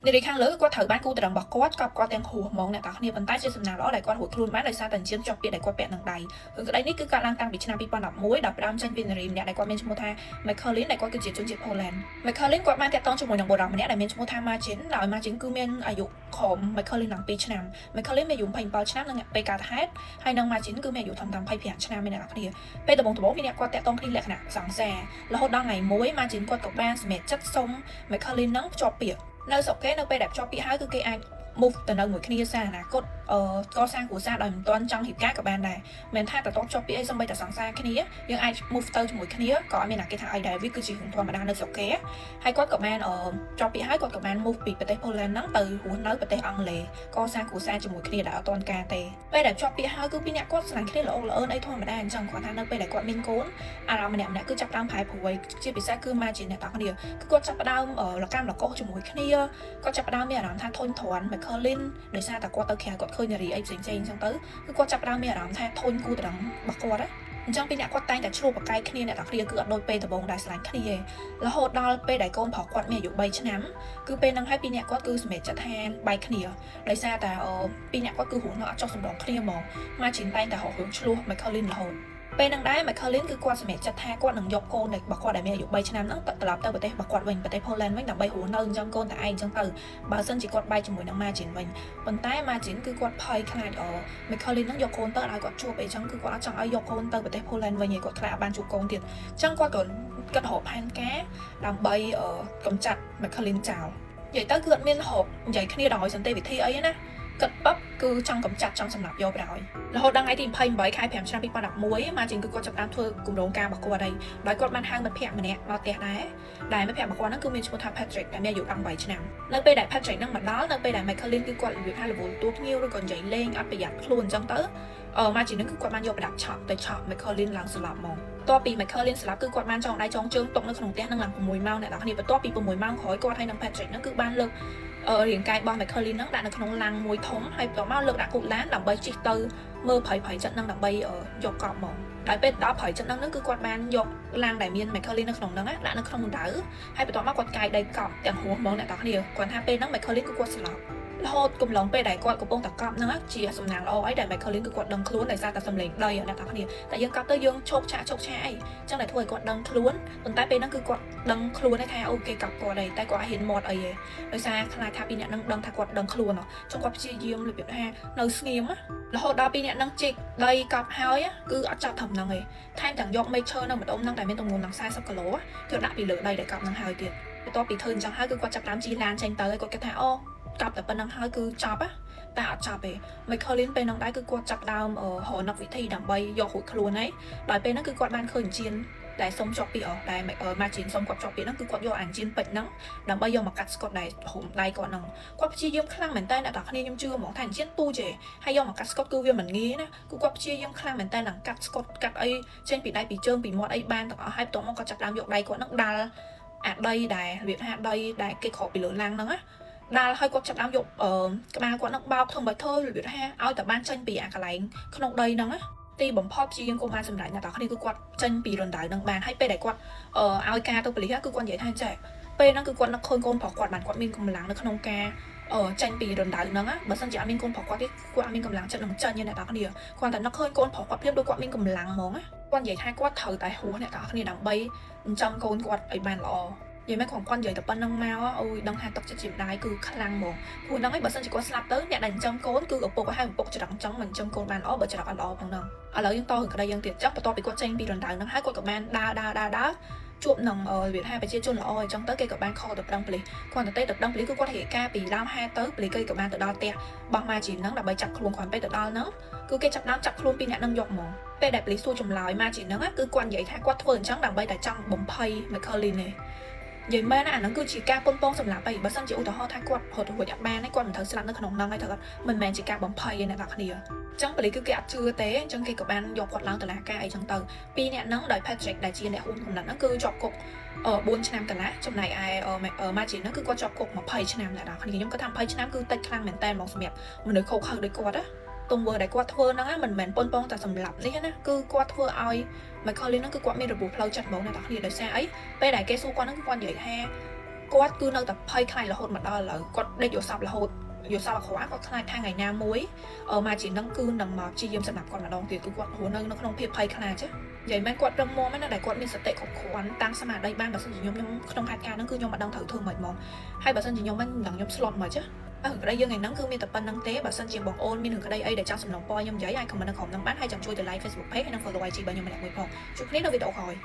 នារីខាងលើគឺគាត់ត្រូវបានគូដណ្ដឹងរបស់គាត់កប់គាត់ទាំងហួសហ្មងអ្នកទាំងគ្នាប៉ុន្តែជាសំណាងល្អដែលគាត់រួចខ្លួនបានដោយសារតែចិញ្ចៀនជាប់ពាក្យដែលគាត់ពាក់នឹងដៃរឿងក្តីនេះគឺកើតឡើងតាំងពីឆ្នាំ2011ដល់ផ្ដើមចេញពីនារីម្នាក់ដែលគាត់មានឈ្មោះថា Michaelin ដែលគាត់គឺជាជនជាតិ Poland។ Michaelin គាត់បានតាក់ទងជាមួយនឹងបុរសម្នាក់ដែលមានឈ្មោះថា Marcin ដោយ Marcin គឺមានអាយុក្រោម Michaelin ឡើង2ឆ្នាំ Michaelin មានអាយុ27ឆ្នាំនៅពេលកើតហេតុហើយនិង Marcin គឺមានអាយុត្រឹមតែ25ឆ្នាំឯអ្នកទាំងគ្នាពេលដំបូងដំបូងពីអ្នកគាត់តាក់ទងគ្នាលក្ខណៈសង្សាររហូតដល់ថ្ងៃមួយ Marcin គាត់ក៏បានសម្រេចចិត្តសុំ Michaelin នឹងភ្ជាប់ពាក្យនៅស្រុកគេនៅពេលដែលភ្ជាប់ពាក្យហើយគឺគេអាច move ទៅនៅមួយគ្នាសារអនាគតអឺកសាងគ្រួសារដោយមិនទាន់ចង់រៀបការក៏បានដែរមិនថាតតភ្ជាប់ពាក្យអីសំបីតែសង្សារគ្នាយើងអាច move ទៅជាមួយគ្នាក៏អត់មានអ្នកគេថាអីដែរវាគឺជារឿងធម្មតានៅស្រុកគេហើយគាត់ក៏បានអឺភ្ជាប់ពាក្យហើយគាត់ក៏បាន move ពីប្រទេស Poland ហ្នឹងទៅរស់នៅប្រទេសអង់គ្លេសកសាងគ្រួសារជាមួយគ្នាដែលអត់ទាន់ការទេពេលដែលភ្ជាប់ពាក្យហើយគឺពីរអ្នកគាត់ស្រឡាញ់គ្នាល្អល្អឿនអីធម្មតាអញ្ចឹងគាត់ថានៅពេលដែលគាត់មានកូនអារម្មណ៍ម្នាក់ម្នាក់គឺចាប់ផ្ដើមប្រែប្រួលជាពិសេសគឺមកជាអ្នកទាំងគ្នាគឺគាត់ចាប់ផ្ដើមលកម្មលកុសជាមួយគ្នាគាត់ចាប់ផ្ដើមមានអារម្មណ៍ថាធុញទ្រាន់ Michaelin ដោយសារតែគាត់ទៅក្រៅគាត់ឃើញនារីអីផ្សេងៗអញ្ចឹងទៅគឺគាត់ចាប់ផ្ដើមមានអារម្មណ៍ថាធុញគូដណ្ដឹងរបស់គាត់ណាអញ្ចឹងពីអ្នកគាត់តែងតែឆ្លោះប្រកែកគ្នាអ្នកទាំងគ្នាគឺអត់ដូចពេលដំបូងដែលស្រឡាញ់គ្នាទេរហូតដល់ពេលដែលកូនប្រុសគាត់មានអាយុ3ឆ្នាំគឺពេលហ្នឹងហើយពីអ្នកគាត់គឺសម្រេចចិត្តថាបែកគ្នាដោយសារតែពីអ្នកគាត់គឺរស់នៅអត់ចុះសម្រងគ្នាហ្មងមកជីនតែងតែរករឿងឆ្លោះ Michaelin រហូតពេលហ្នឹងដែរ Michaelin គឺគាត់សម្រេចចិត្តថាគាត់នឹងយកកូនរបស់គាត់ដែលមានអាយុ3ឆ្នាំហ្នឹងត្រឡប់ទៅប្រទេសរបស់គាត់វិញប្រទេស Poland វិញដើម្បីរស់នៅអញ្ចឹងកូនតែឯងអញ្ចឹងទៅបើសិនជាគាត់បែកជាមួយនឹង Marcin វិញប៉ុន្តែ Marcin គឺគាត់ភ័យខ្លាចអ Michaelin ហ្នឹងយកកូនទៅឲ្យគាត់ជួបអីចឹងគឺគាត់អត់ចង់ឲ្យយកកូនទៅប្រទេស Poland វិញឯងគាត់ខ្លាចអត់បានជួបកូនទៀតអញ្ចឹងគាត់ក៏គិតរកផែនការដើម្បីកម្ចាត់ Michaelin ចោលនិយាយទៅគឺអត់មានរកនិយាយគ្នាដោយសន្តិវិធីអីណាគិតប៉បគឺចង់កម្ចាត់ចង់សម្លាប់យកបណ្ដោយរហូតដល់ថ្ងៃទី28ខែ5ឆ្នាំ2011ម៉ាជីនគឺគាត់ចាប់ផ្ដើមធ្វើគម្រោងការរបស់គាត់ហើយដោយគាត់បានហៅមិត្តភ័ក្តិម្នាក់មកផ្ទះដែរដែលមិត្តភ័ក្តិរបស់គាត់ហ្នឹងគឺមានឈ្មោះថា Patrick ដែលមានអាយុ18ឆ្នាំនៅពេលដែល Patrick ហ្នឹងមកដល់នៅពេលដែល Michaelin គឺគាត់របៀបថារវល់ទួភ្ញៀវឬក៏និយាយលេងអត់ប្រយ័ត្នខ្លួនអញ្ចឹងទៅអឺម៉ាជីនហ្នឹងគឺគាត់បានយកប្រដាប់ឆក់ទៅឆក់ Michaelin ឡើងស្លាប់ហ្មងតពី Michaelin ស្លាប់គឺគាត់បានចងដៃចងជើងទុកនៅក្នុងផ្ទះនឹងឡើង6ម៉ោងអ្នកនរគ្នាបន្ទាប់ពី6ម៉ោងក្រោយគាត់ហើយនិង Patrick ហ្នឹងគឺបានលើករាងកាយរបស់ Michaelin ហ្នឹងដាក់នៅក្នុងឡាំងមួយធំហើយបន្ទាប់មកលើកដាក់គូឡានដើម្បីជិះទៅមើលព្រៃព្រៃចិត្តហ្នឹងដើម្បីយកកប់ហ្មងដោយពេលដល់ព្រៃចិត្តហ្នឹងគឺគាត់បានយកឡាំងដែលមាន Michaelin នៅក្នុងហ្នឹងដាក់នៅក្នុងដៅហើយបន្ទាប់មកគាត់កាយដីកប់ទាំងហួសហ្មងអ្នកនរគ្នាគាត់ថាពេលហ្នឹង Michaelin គឺគាត់ស្លាប់រហូតកំឡុងពេលដែលគាត់កំពុងតែកប់ហ្នឹងជាសំណាងល្អអីដែល Michaelin គឺគាត់ដឹងខ្លួនដោយសារតែសំឡេងដីអ្នកនរគ្នាតែយើងកប់ទៅយើងឈោកឆាក់ឈោកឆាអីចឹងតែធ្វើឲ្យគាត់ដឹងខ្លួនប៉ុន្តែពេលហ្នឹងគឺគាត់ដឹងខ្លួនថាអូគេកប់គាត់អីតែគាត់អត់ហ៊ានមាត់អីទេដោយសារខ្លាចថាពីអ្នកហ្នឹងដឹងថាគាត់ដឹងខ្លួនចុងគាត់ព្យាយាមរបៀបថានៅស្ងៀមរហូតដល់ពីអ្នកហ្នឹងជីកដីកប់ហើយគឺអត់ចាប់ត្រឹមហ្នឹងទេថែមទាំងយកមែកឈើនៅម្ដុំហ្នឹងដែលមានទម្ងន់ដល់40គីឡូយកដាក់ពីលើដីដែលកប់ហ្នឹងហើយទៀតបន្ទាប់ពីធ្វើអញ្ចឹងហើយគឺគាត់ចាប់ផ្ដើមជិះឡានចេញទៅហើយគាត់គិតថាអូកប់តែប៉ុណ្្នឹងហើយគឺចប់តែអត់ចប់ទេ Michaelin ពេលហ្នឹងដែរគឺគាត់ចាប់ដើមរកនឹកវិធីដើម្បីយករួចខ្លួនហើយដោយពេលហ្នឹងគឺគាត់បានឃើញជានដែលសុំជាប់ពាក្យដែល Marcin សុំគាត់ជាប់ពាក្យហ្នឹងគឺគាត់យកអាចិញ្ចៀនពេជ្រហ្នឹងដើម្បីយកមកកាត់ស្កុតដែលរុំដៃគាត់ហ្នឹងគាត់ព្យាយាមខ្លាំងមែនតើអ្នកទាំងគ្នាខ្ញុំជឿហ្មងថាអញ្ចៀនទូចទេហើយយកមកកាត់ស្កុតគឺវាមិនងាយណាគឺគាត់ព្យាយាមខ្លាំងមែនតើនឹងកាត់ស្កុតកាត់អីចេញពីដៃពីជើងពីមាត់អីបានទាំងអស់ហើយបន្ទាប់មកគាត់ចាប់ដើមយកដៃគាត់ហ្នឹងដាល់អាដីដែលរបៀបថាដីដែលគេគ្របពីលើឡាំងហ្នឹងណាដាល់ឲ្យគាត់ចាប់ដើមយកក្បាលគាត់នឹងបោកធ្វើបើធ្វើរបៀបថាឲ្យតែបានចេញពីអាកន្លែងក្នុងដីហ្នឹងណាទីបំផុតព្យាយាមគុំបានសម្រេចអ្នកទាំងគ្នាគឺគាត់ចេញពីរណ្ដៅនឹងបានហើយពេលដែលគាត់ឲ្យការទៅប៉ូលីសគឺគាត់និយាយថាចេះពេលហ្នឹងគឺគាត់នឹកឃើញកូនប្រុសគាត់បានគាត់មានកម្លាំងនៅក្នុងការចេញពីរណ្ដៅហ្នឹងណាបើសិនជាអត់មានកូនប្រុសគាត់ទេគាត់អត់មានកម្លាំងចិត្តនឹងចេញទេអ្នកទាំងគ្នាគាត់តែនឹកឃើញកូនប្រុសគាត់ភ្លាមដូចគាត់មានកម្លាំងហ្មងណាគាត់និយាយថាគាត់ត្រូវតែហួសអ្នកទាំងគ្នាដើម្បីចិញ្ចឹមកូនគាត់ឲ្យបានល្អនិយាយមែនគ្រាន់គាត់និយាយតែប៉ុណ្្នឹងមកអូយដឹងថាទឹកចិត្តជាម្ដាយគឺខ្លាំងហ្មងព្រោះហ្នឹងឯងបើសិនជាគាត់ស្លាប់ទៅអ្នកដែលចិញ្ចឹមកូនគឺឪពុកហើយឪពុកច្រឹកអញ្ចឹងមិនចិញ្ចឹមកូនបានល្អបើច្រឹកអត់ល្អផងហ្នឹងឥឡូវយើងតរឿងក្តីយើងទៀតចុះបន្ទាប់ពីគាត់ចេញពីរណ្ដៅហ្នឹងហើយគាត់ក៏បានដើរដើរដើរដើរជួបនឹងរបៀបថាប្រជាជនល្អអញ្ចឹងទៅគេក៏បាន call ទៅប្តឹងប៉ូលីសគាត់ទៅទៅប្តឹងប៉ូលីសគឺគាត់រាយការណ៍ពីដើមហេតុទៅប៉ូលីសគេក៏បានទៅដល់ផ្ទះរបស់ម៉ាជីនហ្នឹងដើម្បីចាប់ខ្លួនគាត់ពេលទៅដល់ហ្នឹងគឺគេចាប់ដើមចាប់ខ្លួនពីអ្នកហ្នឹងយកហ្មងពេលដែលប៉ូលីសសួរចម្លើយម៉ាជីនហ្នឹងគឺគាត់និយាយថាគាត់ធ្វើអញ្ចឹងដើម្បីតែចង់បំភ័យ Michaelin ទេនិយាយមែនណាអាហ្នឹងគឺជាការប៉ុនប៉ងសម្លាប់អីបើសិនជាឧទាហរណ៍ថាគាត់រត់រួចអត់បានទេគាត់មិនត្រូវស្លាប់នៅក្នុងហ្នឹងហើយត្រូវមិនមែនជាការបំភ័យទេអ្នកនរគ្នាចឹងប៉ូលីសគឺគេអត់ជឿទេអញ្ចឹងគេក៏បានយកគាត់ឡើងតុលាការអីចឹងទៅពីរអ្នកហ្នឹងដោយ Patrick ដែលជាអ្នករួមកំណត់ហ្នឹងគឺជាប់គុក4ឆ្នាំកន្លះចំណែកឯ Marcin ហ្នឹងគឺគាត់ជាប់គុក20ឆ្នាំអ្នកនរគ្នាខ្ញុំគាត់ថា20ឆ្នាំគឺតិចខ្លាំងមែនតើហ្មងសម្រាប់មនុស្សខុសខើដូចគាត់ណាទង្វើដែលគាត់ធ្វើហ្នឹងមិនមែនប៉ុនប៉ងតែសម្លាប់នេះណាគឺគាត់ធ្វើឲ្យ Michaelin ហ្នឹងគឺគាត់មានរបួសផ្លូវចិត្តហ្មងអ្នកនរគ្នាដោយសារអីពេលដែលគេសួរគាត់ហ្នឹងគឺគាត់និយាយថា គាត់គឺនៅតែភ័យខ្លាចរហូតមកដល់ឥឡូវគាត់ដេកយល់សប្តិរហូតយល់សប្តិអាក្រក់គាត់ខ្លាចថាថ្ងៃណាមួយអឺម៉ាជីននឹងគឺនឹងមកព្យាយាមសម្លាប់គាត់ម្ដងទៀតគឺគាត់រស់នៅនៅក្នុងភាពភ័យខ្លាចនិយាយមែនគាត់រឹងមាំណាស់ដែលគាត់មានសតិគ្រប់គ្រាន់តាំងស្មារតីបានបើសិនជាខ្ញុំខ្ញុំក្នុងហេតុការណ៍ហ្នឹងគឺខ្ញុំមិនដឹងត្រូវធ្វើម៉េចហ្មងហើយបើសិនជាខ្ញុំមិនដឹងខ្ញុំស្លុតមកចារឿងក្តីយើងថ្ងៃហ្នឹងគឺមានតែប៉ុណ្្នឹងទេបើសិនជាបងអូនមានរឿងក្តីអីដែលចង់សំណូមពរខ្ញុំនិយាយអាច comment នៅក្រោមហ្នឹងបានហើយចាំជួយទៅ like Facebook page ហើយនិង follow IG របស់ខ្ញុំម្នាក់មួយផងជួបគ្នានៅវីដេអូក្រោយ។